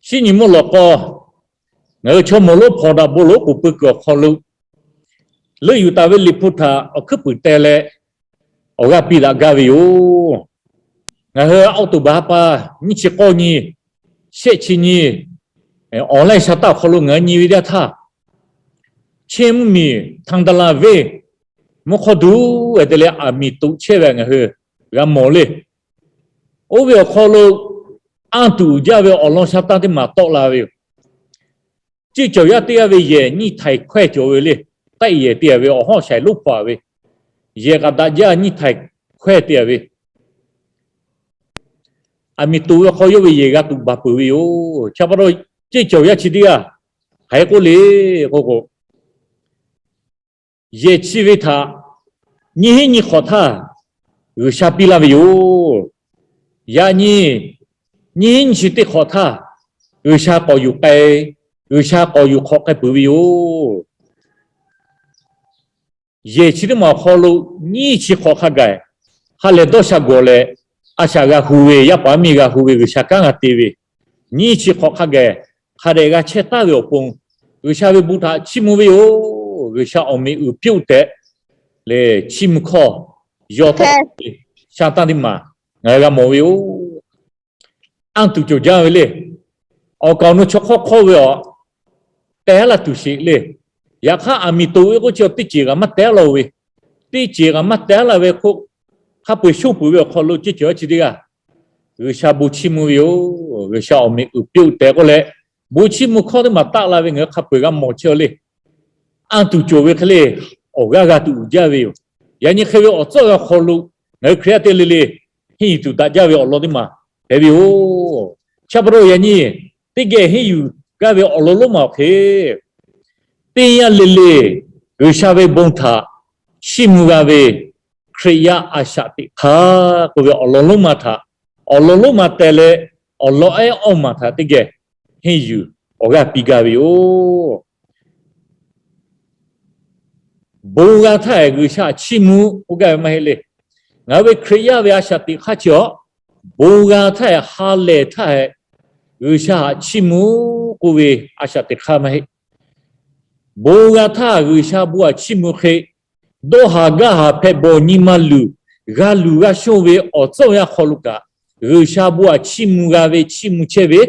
Shinˉ nyi mvuhˇ lawꞈ k'aw, ngaˬ hui chaw mawˬ lonˉ hpawnˬ daꞈ bon lonˉ k'oˍ pui kuiˬ awˬ hk'aw lo, leuˆ yuˬ taˍ ve Liꞈ hpu htaꞈ awˬ hkuiˉ puiˍ teh leh awˬ g'aˇ piˇ daꞈ gaˇ ve yoˬ. Ngaˬ hui October ha pa nyiˇ chi k'awˇ nyi, shehˆ chi nyi, online sha taˆ awˬ hk'aw lo ngaˬ hui nyi ve teˇ yanˇ htaˇ, Chin mvuhˇmiˬ Tanˍdaˍlaˍ venˇ mvuhˇ hk'awˇ duˬ-e te leh aˬ miˍ toꞈ chehˇ ve ngaˬ hui g'a mawˬ le. Oˇ ve awˬ hk'aw lo anˇ tuˬ uiˍ jaˇ ve awˬ lawn sha tanˇ teˇ maˬ tawˆ la ve yoˬ. Ceˇ cawˬ yaˇ teˇ g'aˇ ve yehˬ nyiˇ htaiˍ hkawehˇ cawˬ ve le. K'ehˆ yehˬ te-a ve awˬ hawˉ shaiˍ lonˉ hpaw-a ve, yehˬ k'aꞈ daꞈ jaˇ nyiˇ htaiˍ hkawehˇ te-a ve, aˬ miˍ toꞈ ve hk'aw yawˇ ve yehˬ g'a tuꞈ baˬ peuˬ ve yoˬ. Chi pa taw, ceˇ cawˬ yaˇ chi teˇ g'aˇ hk'aˬ hk'e k'oˆ le k'o k'o, yehˬ chi ve htaꞈ nyiˇ hinˉ nyiˇ hk'awꞈ htaˇ G'uiˬsha piˇ laˇ ve yoˬ. Yaꞈ nyi nyiˇ hinˉ nyiˇ chi teˇ hk'awꞈ htaˇ G'uiˬsha k'awꞈ yuˬ k'ai, G'uiˬsha k'awꞈ yuˬ hk'awꞈ k'ai peuˬ ve yoˬ. Yehˬ chi teˇ maˬ awˬ hk'aw lo nyiˇ chi hk'awꞈ hk'a gaˬ ha lehˬ dawˇ sha gawˬ leh, a shaꞈ g'a hu ve, yaˇ paˍ miˇ g'a hu ve, G'uiˬsha kanˉ g'a te ve, nyiˇ chi hk'awꞈ hk'a gaˬ hk'a dehꞈ g'a chehˇ taˍ ve awˬ pon, G'uiˬsha ve bon htaꞈ chiˇ mvuh ve yoˬ. G'uiˬsha awˬ meꞈ uiˍ piˇ-oˆ tehꞈ lehˬ, chiˇ mvuh hkawˇ yaw tawˆ sha tanˇ teˇ maˬ ngaˬ hui g'a mawˬ ve yoˬ. Anˇ tuˬ cawˬ jaˇ ve le. Awˬ kaˍ awˬ nu chaw hk'awˇ hk'awˇ ve awˬ tehˉ laˇ tuˬ sheˍ le. Yaꞈ hk'aˇ, aˬ miˍ toꞈ ve k'oˆ chi teˇ ceuˬ kaꞈ maˇ tehˉ laˇ-oˬ ve, teˇ ceuˬ kaꞈ maˇ tehˉ laˇ ve hk'oˆ, hk'a peu-eˬ shonˇ peuˬ ve awˬ hk'aw lo ceˇ cawˬ yaˇ chi teˇ g'aˇ G'uiˬsha bon chiˇ mvuh ve yoˬ. G'uiˬsha awˬ meꞈ uiˍ piˇ-oˆ tehꞈ k'oˆ leh, bon chiˇ mvuh hkawˇ teˇ maˬ taˆ la ve ngaˬ hui hk'a peu-eˬ g'a mawˬ chehˇ-a le. Anˇ tuˬ cawˬ ve hk'e le, awˬ g'aˇ g'a tuˬ uiˍ jaˇ ve yoˬ. Yaꞈ nyi hk'e ve awˬ tcuhˉ awˬ yanˇ hk'aw lo ngaˬ hui Hkriꞈ yaˇ teˇ g'aˇ le le henˇ yuˬ tuˬ daꞈ jaˇ ve awˬ lawn teˇ maˬ hpehꞈ ve yoˬ. Chi pa taw yaꞈ nyi teˇ geh henˇ yuˬ gaˇ ve awˬ lawn lonˉ maˬ awˬ hk'e, teˇ yanˇ le le G'uiˬsha ve bon htaꞈ chiˇ mvuh g'a ve Hkriꞈ yaˇ a shaꞈ teꞈ hk'aˇ k'oˆ ve awˬ lawn lonˉ maˬ htaꞈ, awˬ lawn lonˉ maˬ tehˬ leh awˬ lawn ehˉ awˇ maˬ htaꞈ teˇ geh henˇ yuˬ awˬ g'aˇ piˇ gaˇ ve yoˬ. Bon g'a htaˇ hehꞈ G'uiˬsha htaꞈ chiˇ mvuh k'oˆ gaˇ ve maˇ heˆ le. Ngaˬ hui ve Hkriꞈ yaˇ ve a shaꞈ teꞈ hk'aˇ chi awˬ, bon g'a htaˇ hehꞈ, ha lehˬ htaˇ hehꞈ G'uiˬsha htaꞈ chiˇ mvuh k'oˆ ve a shaꞈ teꞈ hk'aˇ maˇ heˆ. Bon g'a htaˇ G'uiˬsha bon htaꞈ chiˇ mvuh hk'e, dawˇ haˍ gaˇ haˍ hpehꞈ bawˬ nyi ma luˬ, g'a luˬ g'a shonˇ ve awˬ tcuhˉ awˬ yanˇ hk'aw lo kaꞈ, G'uiˬsha bon htaꞈ chiˇ mvuh g'a ve, chiˇ mvuh chehˇ ve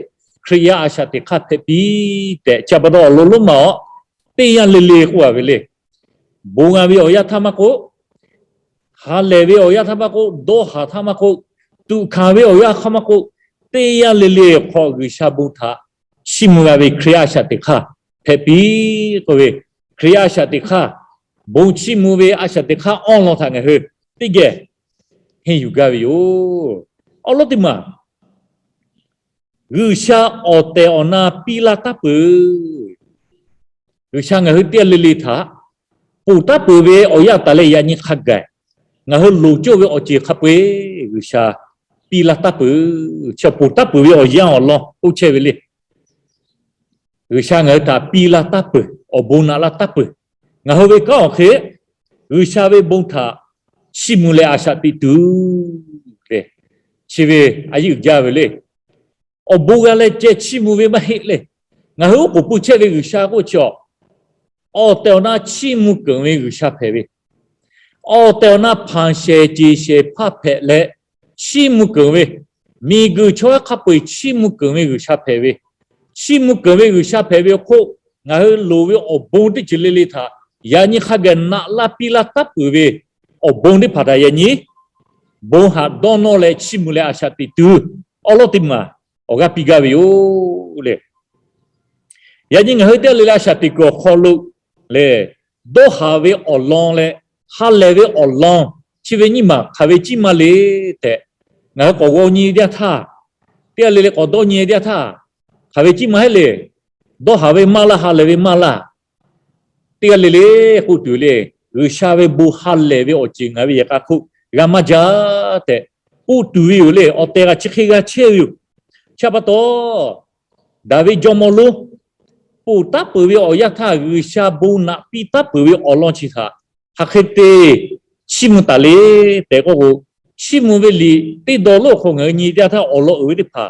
Hkriꞈ yaˇ a shaꞈ teꞈ hk'aˇ hpehꞈ piˇ tehꞈ, chi pa taw awˬ lawn lonˉ maˬ awˬ, teˇ yanˇ le le k'oˆ a ve le. Bon g'a ve awˬ yanˇ htaˇ maˇ k'oˆ, ha lehˬ ve awˬ yanˇ htaˇ maˇ k'oˆ, dawˇ haˍ htaˇ maˇ k'oˆ, tuꞈ hkanˍ ve awˬ yanˇ hk'aˇ maˇ k'oˆ, teˇ yanˇ le le hk'aw G'uiˬsha bon htaꞈ chiˇ mvuh g'a ve Hkriꞈ yaˇ a shaꞈ teꞈ hk'aˇ hpehꞈ piˇ k'oˆ ve, Hkriꞈ yaˇ a shaꞈ teꞈ hk'aˇ, bon chiˇ mvuh ve a shaꞈ teꞈ hk'aˇ awˇ lawn htaꞈ ngaˬ hui teˇ geh henˇ yuˬ gaˇ ve yoˬ. Awˬ lawn teˇ maˬ, G'uiˬsha awˬ tehˬ awˬ na piˇ laˇ taˉ peuˬ. G'uiˬsha ngaˬ hui teˇ g'aˇ le le htaꞈ ponˬ taˉ peuˬ ve awˬ yanˇ taˍ leh yaꞈ nyi hk'a gaˬ ngaˬ hui loˍ cawˇ ve awˬ ceuˬ hk'a peu-eˬ G'uiˬsha piˇ laˇ taˉ peuˬ. Chi ponˬ taˉ peuˬ ve awˬ yanˇ awˬ lawn k'oˆ chehˇ ve le. G'uiˬsha ngaˬ hui htaꞈ piˇ laˇ taˉ peuˬ, awˬ bon naꞈ laˇ taˉ peuˬ. Ngaˬ hui ve kanˉ awˬ hk'e G'uiˬsha ve bon htaꞈ chiˇ mvuh leh a shaꞈ teꞈ tuˬ le. Chi ve a yeˇ uiˍ jaˇ ve le. Awˬ bon g'a leh ceh chiˇ mvuh ve maˇ heˆ le. Ngaˬ hui oˉ k'oˍ pui chehˇ ve G'uiˬsha k'oˆ chi awˬ, awˬ tehˬ awˬ na chiˇ mvuh keunˍ ve G'uiˬsha hpehꞈ ve, awˬ tehˬ awˬ na hpanˍ shehˍ ceˬ shehˍ hpaˇ hpehꞈ leh chiˇ mvuh keunˍ ve, miˬguiˬ chaw yaˇ hk'a peu-eˬ chiˇ mvuh keunˍ ve G'uiˬsha hpehꞈ ve, chiˇ mvuh keunˍ ve G'uiˬsha hpehꞈ ve awˬ hk'oˆ, ngaˬ hui loˍ ve awˬ bon teˇ ceuˬ le le htaꞈ yaꞈ nyi hk'a gaˬ naꞈ laˇ piˇ laˇ taˉ peuˬ ve awˬ bon teˇ hpaˍ htaꞈ yaꞈ nyi bon haꞈ dawˇ nawˇ leh chiˇ mvuh leh a shaꞈ teꞈ tuˬ awˬ lawn teˇ maˬ awˬ g'aˇ piˇ gaˇ ve yoˬ le. Yaꞈ nyi ngaˬ hui teˇ g'aˇ le le a shaꞈ teꞈ kuiˬ awˬ hk'aw lo lehˬ, dawˇ haˍ ve awˬ lawn leh ha lehˬ ve awˬ lawn chi ve nyiˇ maˬ hk'aˬ ve ciˇ maˇ le tehꞈ, ngaˬ hui k'awꞈ g'aw nyi teˇ yanˇ htaˇ, teˇ g'aˇ le le k'awꞈ dawˇ nyi teˇ yanˇ htaˇ, hk'aˬ ve ciˇ maˇ heˆ le. Dawˇ haˍ ve maˇ laˇ, ha lehˬ ve maˇ laˇ. Teˇ g'aˇ le le k'oˆ tuˬ le, G'uiˬsha ve bon ha lehˬ ve awˬ ceuˬ ngaˬ ve yehˬ k'a hk'oˆ g'a maˇ jaˇ tehꞈ k'oˆ tuˬ ve yoˬ le. Awˬ tehˬ kaꞈ chi hk'e g'a chehˇ ve yoˬ. Chi pa taw, Daˍviˆ jawˇmawˇ lonˉ ponˬ taˉ peuˬ ve awˬ yanˇ htaˇ G'uiˬsha bon naꞈ piˇ taˉ peuˬ ve awˬ lawn chi htaꞈ hk'aˬ hk'e te chiˇ mvuh taˍ le tehꞈ k'oˆ k'o, chiˇ mvuh ve liꞈ teˇ dawˇ lonˉ awˬ hk'aw ngaˬ hui nyi teˇ yanˇ htaˇ awˬ lawn uiˍ ve teˇ hpaˍ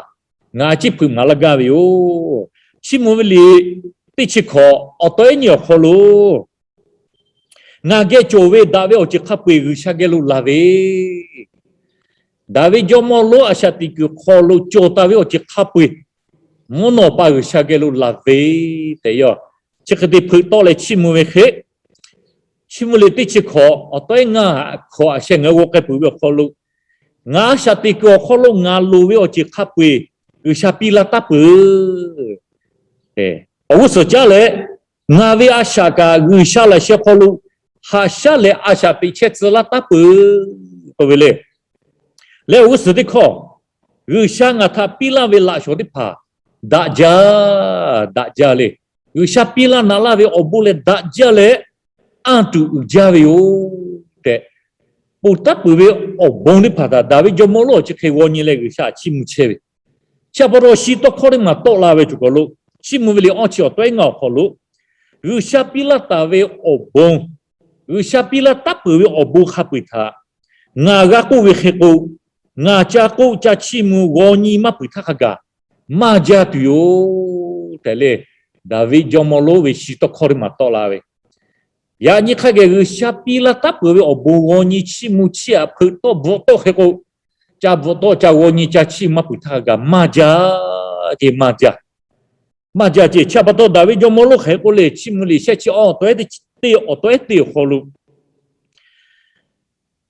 ngaˬ a ciˉ hpeuꞈ maˍ laˇ gaˇ ve yoˬ. Chiˇ mvuh ve liꞈ teˇ chi hkawꞈ awˬ tawˉ ehˉ nyi awˬ hk'aw lo, ngaˬ geh cawˬ ve daꞈ ve awˬ ceuˬ hk'a peu-eˬ G'uiˬsha geh lo laˬ ve, daꞈ ve jawˇmawˇ lonˉ a shaꞈ teꞈ kuiˬ hk'aw lo cawˬ taˍ ve awˬ ceuˬ hk'a peu-eˬ mvuhˇ naw pa G'uiˬsha geh lo laˬ ve tehꞈ yoˬ. Chi hk'e te hpeuꞈ tawˆ leh chiˇ mvuh ve hk'e, Chiˇ mvuh liꞈ teˇ chi hkawꞈ awˬ tawˉ ehˉ ngaˇ hkawꞈ a sheh ngaˬ hui g'aw k'ai peuˬ ve awˬ hk'aw lo, ngaˬ a shaꞈ teꞈ kuiˬ awˬ hk'aw lo ngaˬ loˍ ve awˬ ceuˬ hk'a peu-eˬ G'uiˬsha piˇ laˇ taˉ peuˬ. Awˬ g'uˇ suhˍ caˉ leh, ngaˬ ve a shaꞈ kaꞈ G'uiˬsha laꞈ sheh hk'aw lo haꞈ shaˉ leh a shaꞈ teꞈ chehˇ tcuh laˇ taˉ peuˬ k'oˆ ve le. Leh awˬ g'uˇ suhˍ teˇ hkawˇ, G'uiˬsha ngaˬ htaꞈ piˇ laˇ ve laꞈ shawˍ teˇ hpaˍ daꞈ jaˇ, daꞈ jaˇ le. G'uiˬsha piˇ laˇ naꞈ laˇ ve awˬ bon lehˬ daꞈ jaˇ leh, anˇ tuˬ uiˍ jaˇ ve yoˬ tehꞈ, ponˬ taˉ peuˬ ve awˬ bon teˇ hpaˍ htaꞈ Daˍviˆ jawˇmawˇ lonˉ awˬ chi hk'e g'aw nyi leh G'uiˬsha htaꞈ chiˇ mvuh chehˇ ve. Chi pa taw shi tawˇ hkawˇ teˇ maˬ tawˆ la ve cawˬ kaˬ lo, Chiˇ mvuh ve liꞈ awˇ chi awˬ tawˉ ehˉ ngaˇ awˬ hk'aw lo, G'uiˬsha piˇ laˇ taˍ ve awˬ bon, G'uiˬsha piˇ laˇ taˉ peuˬ ve awˬ bon hk'a peu-eˬ htaꞈ ngaˬ g'a k'oˆ ve hk'e k'o, ngaˬ ca k'oˆ ca chiˇ mvuh g'aw nyi maˇ peuˬ htaˇ hk'a gaˬ maˇ jaˇ tuˬ yoˬ tehꞈ leh, Daˍviˆ jawˇmawˇ lonˉ ve shi tawˇ hkawˇ teˇ maˬ tawˆ la ve. Yaꞈ nyi hk'a geh G'uiˬsha piˇ laˇ taˉ peuˬ ve awˬ bon g'aw nyi chiˇ mvuh chiˇ aꞈ hpeuꞈ tawˆ bvuhꞈ tawˆ hk'e k'o, ca bvuhꞈ tawˆ ca g'aw nyi ca chiˇ mvuh maˇ peuˬ htaˇ hk'a gaˬ maˇ jaˇ ce, maˇ jaˇ, maˇ jaˇ ce. Chi pa taw Daˍviˆ jawˇmawˇ lonˉ hk'e k'oˆ le, Chiˇ mvuh liꞈ shehˆ chi awˇ awˬ tawˉ ehˉ teˇ awˬ tawˉ ehˉ teˇ awˬ hk'aw lo,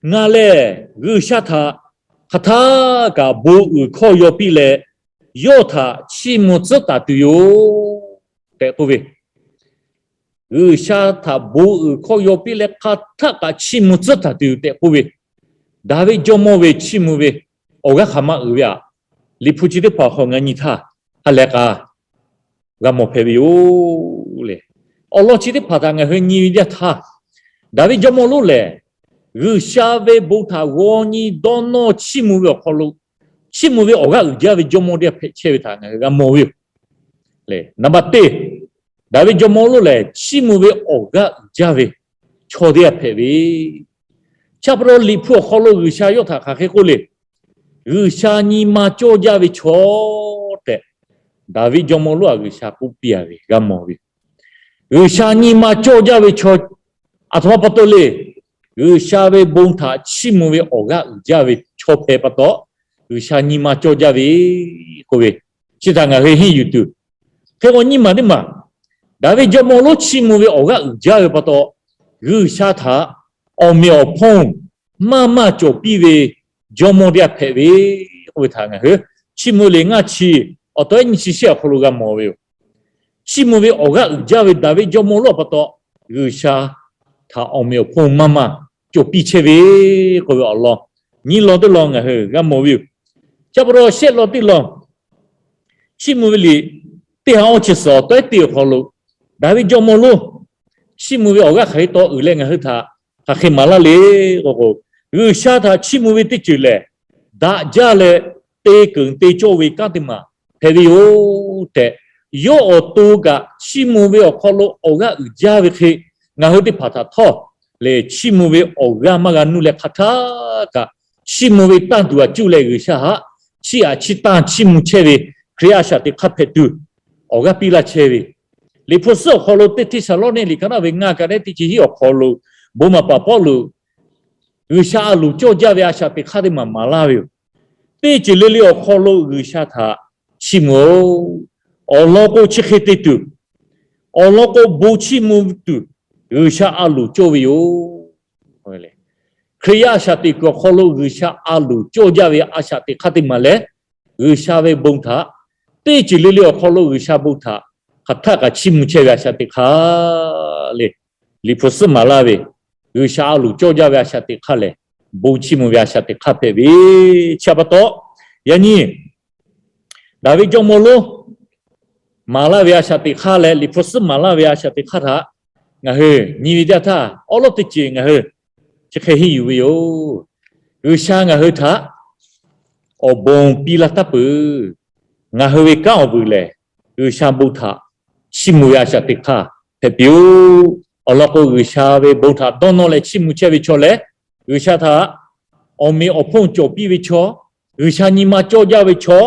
Ngaˬ lehˬ G'uiˬsha htaꞈ hk'aˬ htaˇ kaꞈ bon uiˍ hkawˇ yaw piˇ leh, yawˇ htaꞈ chiˇ mvuh tcuhˉ taˍ tuˬ yoˬ tehꞈ k'oˆ ve. G'uiˬsha htaꞈ bon uiˍ hkawˇ yaw piˇ leh hk'aˬ htaˇ kaꞈ chiˇ mvuh tcuhˉ taˍ tuˬ yoˬ tehꞈ k'oˆ ve, Daˍviˆ jawˇmawˇ ve chiˇ mvuh ve awˬ g'aˇ hk'aˬ ma uiˍ ve aꞈ, Liꞈ hpu chi teˇ hpaˍ hk'aw ngaˬ nyi htaˇ ha lehˬ k'a g'a mawˬ hpehꞈ ve yoˬ le. Awˬ lawn chi teˇ hpaˍ htaꞈ ngaˬ hui nyi ve jaˇ htaˇ, Daˍviˆ jawˇmawˇ lonˉ lehˬ, G'uiˬsha ve bon htaꞈ g'aw nyi dawˇ nawˇ chiˇ mvuh ve awˬ hk'aw lo, chiˇ mvuh ve awˬ g'aˇ uiˍ jaˇ ve jawˇmawˇ teˇ g'aˇ hpehꞈ chehˇ ve htaꞈ ngaˬ hui g'a mawˬ ve yoˬ. Naˍ baˆ teˇ, Daˍviˆ jawˇmawˇ lonˉ lehˬ chiˇ mvuh ve awˬ g'aˇ uiˍ jaˇ ve chaw teˇ g'aˇ hpehꞈ ve. Chi pa taw Liꞈ hpu awˬ hk'aw lo G'uiˬsha yawˇ htaꞈ hk'aˬ hk'e k'oˆ le, G'uiˬsha nyi ma cawˇ jaˇ ve chaw tehꞈ, Daˍviˆ jawˇmawˇ lonˉ aꞈ G'uiˬsha k'oˆ piˇ a ve g'a mawˬ ve. G'uiˬsha nyi ma cawˇ jaˇ ve chaw, aˬ htoꞈ ma pa taw le, G'uiˬsha ve bon htaꞈ chiˇ mvuh ve awˬ g'aˇ uiˍ jaˇ ve chaw hpehꞈ pa taw, G'uiˬsha nyi ma cawˇ jaˇ ve k'oˆ ve, chi htaꞈ ngaˬ hui henˇ yuˬ tuˬ. Hk'e k'o nyiˇ maˬ teˇ maˬ, Daˍviˆ jawˇmawˇ lonˉ chiˇ mvuh ve awˬ g'aˇ uiˍ jaˇ ve pa taw, G'uiˬsha htaꞈ awˬ meꞈ awˬ hponˇ maˇ maˇ cawˬ piˇ ve jawˇmawˇ teˇ g'aˇ hpehꞈ ve k'oˆ ve htaꞈ ngaˬ hui Chiˇ mvuh liꞈ ngaˇ chi awˬ tawˉ ehˉ nyi chi shehˆ awˬ hk'aw lo g'a mawˬ ve yoˬ. Chiˇ mvuh ve awˬ g'aˇ uiˍ jaˇ ve Daˍviˆ jawˇmawˇ lonˉ pa taw, G'uiˬsha htaꞈ awˬ meꞈ awˬ hponˇ maˇ maˇ cawˬ piˇ chehˇ ve k'oˆ ve awˬ lawn nyiˇ lawn teˇ lawn ngaˬ hui g'a mawˬ ve yoˬ. Chi pa taw shehˆ lawn teˇ lawn, Chiˇ mvuh ve liꞈ teˇ ha awˇ chi suhˍ awˬ tawˉ ehˉ teˇ awˬ hk'aw lo, Daˍviˆ jawˇmawˇ lonˉ chiˇ mvuh ve awˬ g'aˇ hk'aˬ hk'e taw uiˍ leh ngaˬ hui htaꞈ hk'aˬ hk'e maˍ laˇ le k'o k'o, G'uiˬsha htaꞈ chiˇ mvuh ve teˇ ceuˬ lehˬ, daꞈ jaˇ leh te keunˍ te cawˇ ve kanˉ teˇ maˬ hpehꞈ ve yoˬ tehꞈ, yawˇ awˬ to kaꞈ chiˇ mvuh ve awˬ hk'aw lo awˬ g'aˇ uiˍ jaˇ ve hk'e, ngaˬ hui teˇ hpaˍ htaꞈ htawˇ lehˬ chiˇ mvuh ve awˬ g'aˇ maˇ g'a nuˇ leh hk'aˬ htaˇ kaꞈ chiˇ mvuh ve tanˇ tuˬ aꞈ cuˇ leh G'uiˬsha htaꞈ chiˇ aꞈ chiˇ tanˇ chiˇ mvuh chehˇ ve Hkriꞈ yaˇ a shaꞈ teꞈ hk'aˇ hpehꞈ tuˬ awˬ g'aˇ piˇ laˇ chehˇ ve, Liꞈ hpu suhˉ awˬ hk'aw lo teˇ Hteˇsaˍlawˇniˆ liꞈ ka naˆ ve ngaˇ ka naˆ teˇ chi hiˉ awˬ hk'aw lo, bon maˍ paˍ Pawˇluꞈ G'uiˬsha a loˍ cawˇ jaˇ ve a shaꞈ teꞈ hk'aˇ teˇ maˬ maˍ laˇ ve yoˬ. Teˇ ceuˬ le le awˬ hk'aw lo G'uiˬsha htaꞈ chiˇ mvuh-oˬ. Awˬ lawn k'o chi hk'e te tuˬ, awˬ lawn k'o bon chiˇ mvuh tuˬ G'uiˬsha a loˍ cawˇ ve yoˬ. Hkriꞈ yaˇ a shaꞈ teꞈ kuiˬ awˬ hk'aw lo G'uiˬsha a loˍ cawˇ jaˇ ve a shaꞈ teꞈ hk'aˇ teˇ maˬ lehˬ, G'uiˬsha ve bon htaꞈ, teˇ ceuˬ le le awˬ hk'aw lo G'uiˬsha bon htaꞈ hk'aˬ htaˆ kaꞈ chiˇ mvuh chehˇ ve a shaꞈ teꞈ hk'aˇ le. Liꞈ hpu suhˉ maˍ laˇ ve, G'uiˬsha a loˍ cawˇ jaˇ ve a shaꞈ teꞈ hk'aˇ lehˬ, bon chiˇ mvuh ve a shaꞈ teꞈ hk'aˇ hpehꞈ ve. Chi pa taw, yaꞈ nyi Daˍviˆ jawˇmawˇ lonˉ maˍ laˇ ve a shaꞈ teꞈ hk'aˇ leh Liꞈ hpu suhˉ maˍ laˇ ve a shaꞈ teꞈ hk'aˇ htaꞈ ngaˬ hui nyi ve jaˇ htaˇ, awˉ lawˉ teˇ ceuˬ ngaˬ hui chi hk'e henˇ yuˬ ve yoˬ. G'uiˬsha ngaˬ hui htaꞈ awˬ bon piˇ laˇ taˉ peuˬ. Ngaˬ hui ve kanˉ awˬ vuiˬ lehˬ, G'uiˬsha bon htaꞈ chiˇ mvuh ve a shaꞈ teꞈ hk'aˇ hpehꞈ piˇ-oˆ. Awˬ lawn k'o, G'uiˬsha ve bon htaꞈ dawˇ nawˇ leh chiˇ mvuh chehˇ ve chaw lehˬ, G'uiˬsha htaꞈ awˬ meꞈ awˬ hponˇ cawˬ piˇ ve chaw, G'uiˬsha nyi ma cawˇ jaˇ ve chaw,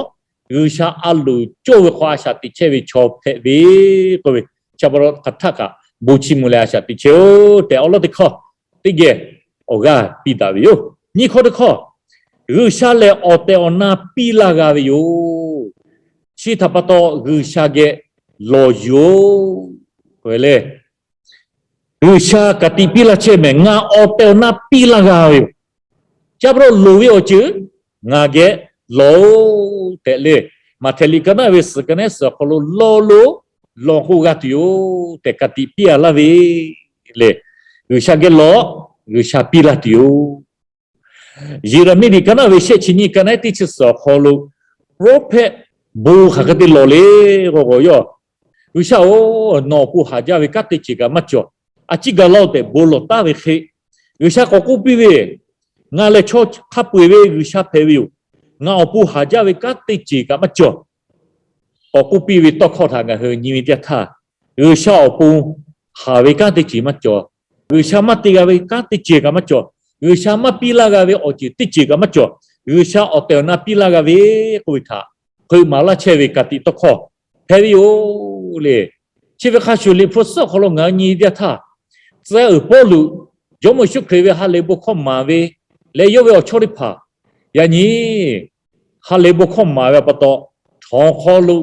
G'uiˬsha a loˍ cawˇ ve hk'aw a shaꞈ teꞈ chehˇ ve chaw hpehꞈ ve k'oˆ ve, chi pa taw hk'aˬ htaˆ kaꞈ bon chiˇ mvuh leh a shaꞈ teꞈ chehˇ-oˆ tehꞈ awˉ lawˉ teˇ hkawˇ teˇ geh awˬ g'aˇ piˇ daꞈ ve yoˬ. Nyiˇ hkawˇ teˇ hkawˇ, G'uiˬsha lehˬ awˬ tehˬ awˬ na piˇ laˇ g'a ve yoˬ. Chi htaꞈ pa taw G'uiˬsha geh lawˬ yuˬ-oˬ le. G'uiˬsha ka tiꞈ piˇ laˇ chehˇ mehˍ, ngaˬ awˬ tehˬ awˬ na piˇ laˇ g'a ve yoˬ. Chi pa taw loˍ ve awˬ ceuˬ ngaˬ geh lawˬ-oˬ tehꞈ le. Maꞈhtehˍ liꞈ ka naˉ ve suhˍ ka naˉ suhˍ awˬ hk'aw lo lawˬ lo lawˬ k'oˆ g'a tuˬ yoˬ tehꞈ ka tiꞈ piˇ a laˇ ve le. G'uiˬsha geh lawˬ, G'uiˬsha piˇ laˇ tuˬ yoˬ. Yeˍraˍmiˆ liꞈ ka naˉ ve shehˆ chi nyiˇ ka naˉ teˇ chi suhˍ awˬ hk'aw lo prophet bon hk'aˬ hk'e te lawˬ le k'o k'o, yawˇ G'uiˬsha-oˬ, nawˬ awˬ pon haˍ jaˇ ve kanˉ teˇ ceuˬ kaꞈ maˇ cawˬ. A ciˉ gaˬ la-oˬ tehꞈ bon lawˬ taˍ ve hk'e, G'uiˬsha k'awꞈ k'oˆ piˇ ve, Ngaˬ lehˬ chaw hk'a peu-eˬ ve G'uiˬsha hpehꞈ ve yoˬ. Ngaˬ awˬ pon haˍ jaˇ ve kanˉ teˇ ceuˬ kaꞈ maˇ cawˬ. K'awꞈ k'oˆ piˇ ve tawˇ hkawˇ htaꞈ ngaˬ hui nyi ve teˇ yanˇ htaˇ, G'uiˬsha awˬ pon haˍ ve kanˉ teˇ ceuˬ maˇ cawˬ. G'uiˬsha maˇ te g'a ve kanˉ teˇ ceuˬ kaꞈ maˇ cawˬ. G'uiˬsha maˇ piˇ laˇ g'a ve awˬ ceuˬ teˇ ceuˬ kaꞈ maˇ cawˬ. G'uiˬsha awˬ tehˬ awˬ na piˇ laˇ g'a ve k'oˆ ve htaꞈ hpeuꞈ maˍ laˇ chehˇ ve ka tiꞈ tawˇ hkawˇ hpehꞈ ve yoˬ le. Chi ve hk'a shuˍ Liꞈ hpu suhˉ awˬ hk'aw lo ngaˬ hui nyi ve teˇ yanˇ htaˇ, tcuh uiˍ Pawˇluꞈ Jawˇmawˇ Yeˍsuˆ Hkriꞈ ve ha lehˬ bon hkawˇ maˍ ve leh yawˇ ve awˬ chawˇ teˇ hpaˍ yaꞈ nyi ha lehˬ bon hkawˇ maˍ ve a pa taw, htawnˍ hk'aw lo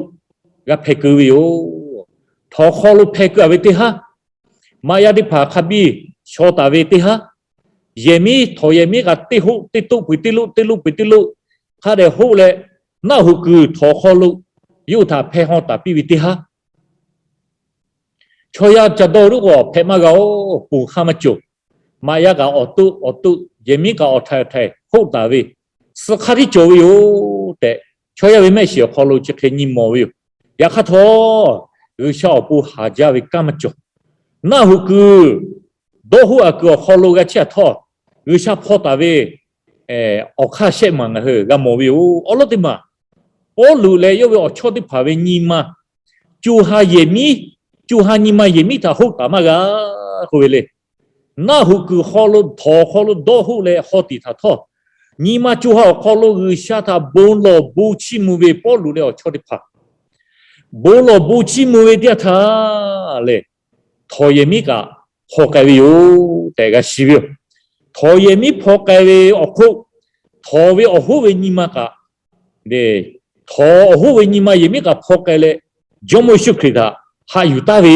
g'a hpeh keu ve yoˬ. Htawnˍ hk'aw lo hpeh keu-a ve teˇ haˉ, maꞈ yaˇ teˇ hpaˍ hk'a biˇ shaw taˍ ve teˇ haˉ, yehˬ miˉ htawnˍ yehˬ miˉ kaꞈ teˇ hoˆ teˇ toˆ peuˬ teˇ loˆ, teˇ loˆ peuˬ teˇ loˆ hk'a dehꞈ hoˆ leh, naˆ hoꞈ kuiˬ htawnˍ hk'aw lo yawˇ hui htaꞈ hpeh haw taˍ piˇ ve teˇ haˉ, chaw yaˇ ca dawˇ-o k'o hpehꞈ maˇ g'a-oˬ, ponˬ hk'aˇ maˇ cawˬ. Maꞈ yaˇ kaꞈ awˬ toˆ awˬ toˆ, yehˬ miˉ kaꞈ awˬ htaiˍ awˬ htaiˍ hoˆ taˍ ve, suh hk'aˇ tiˉ cawˬ ve yoˬ tehꞈ, chaw yaˇ ve mehˆ shiˍ awˬ hk'aw lo chi hk'e nyi mawˬ ve yoˬ. Yaꞈ hk'aˇ htawˇ, G'uiˬsha awˬ pon haˍ jaˇ ve kanˉ maˇ cawˬ. Naˆ hoꞈ kuiˬ, dawˇ hoˆ a kuiˬ awˬ hk'aw lo g'a chehˇ a htawˇ, G'uiˬsha hpaw taˍ ve awˬ hk'aˇ shehˆ maˬ ngaˬ hui g'a mawˬ ve yoˬ. Awˉ lawˉ teˇ maˬ, Pawˇluꞈ leh yawˇ ve awˬ chawˇ teˇ hpaˍ ve nyi ma, co ha yehˬ miˉ, co ha nyi ma yehˬ miˉ htaꞈ hoˆ taˍ maˇ g'a k'oˆ ve le. Naˆ hoꞈ kuiˬ hk'aw lo htawnˍ hk'aw lo dawˇ hoˆ leh haw tiꞈ htaꞈ htawˇ, nyi ma co ha awˬ hk'aw lo G'uiˬsha htaꞈ bon lawˬ bon chiˇ mvuh ve Pawˇluꞈ leh awˬ chawˇ teˇ hpaˍ bon lawˬ bon chiˇ mvuh ve teˇ yanˇ htaˇ lehˬ, htawnˍ yehˬ miˉ kaꞈ hpaw k'ai ve yoˬ tehꞈ g'a shiˍ ve yoˬ. Htawnˍ yehˬ miˉ hpaw k'ai ve awˬ hk'oˆ, htawnˍ ve awˬ hoˉ ve nyi ma kaꞈ, htawnˍ awˬ hoˉ ve nyi ma yehˬ miˉ kaꞈ hpaw k'ai leh, Jawˇmawˇ Yeˍsuˆ Hkriꞈ htaꞈ haꞈ yuˬ taˍ ve